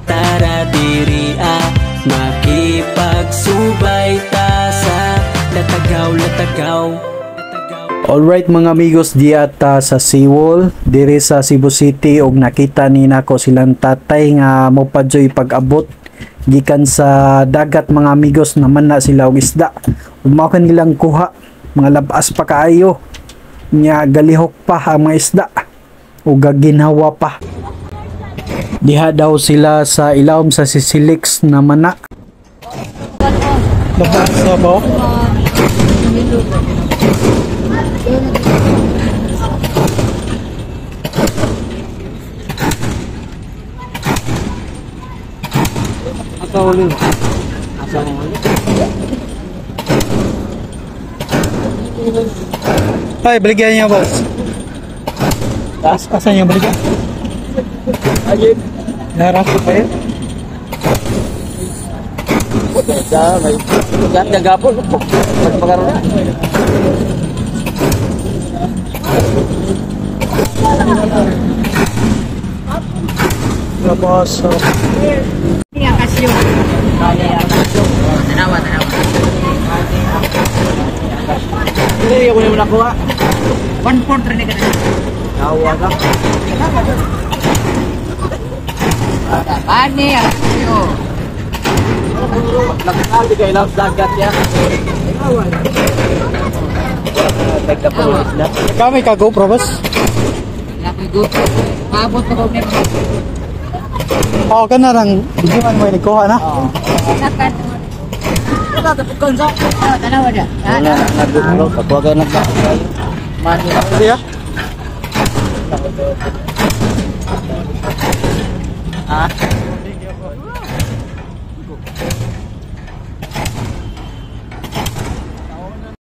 Tara diri ah, makipagsubay ta sa latagaw latagaw. Alright mga amigos, diya ta sa Seawall diri sa Cebu City og nakita ni nako silang tatay nga mopadyoy pag-abot gikan sa dagat, mga amigos. Naman na sila og isda ug mao kanilang kuha, mga labas pa kaayo nya, galihok pa ang mga isda ug ginhawa pa. Diha daw sila sa ilawom sa Sisilix na mana. Labas na ba? Ay, baligyan niya, boss. Asan yung baligyan? Ayun. Narap ko pa yun. May gapon. Pagpagaroon na. Labas. Tanawa, tanawa. Hindi ako yung nakuha. 1.4 rin ka na. Nawa ka. Pani, akasyo. Nagkali kayo lang sa dagat ya. Nagkapulis na. Kami ka GoPro, boss? Wala ko'y gusto. Paabot pa ko meron. Oo, ka na lang. Videoan mo yung nagkuha na. Nakan. Oh, tanawa na. Wala na nag-GoPro. Kakuha kayo ng Mani. Siya? Ah.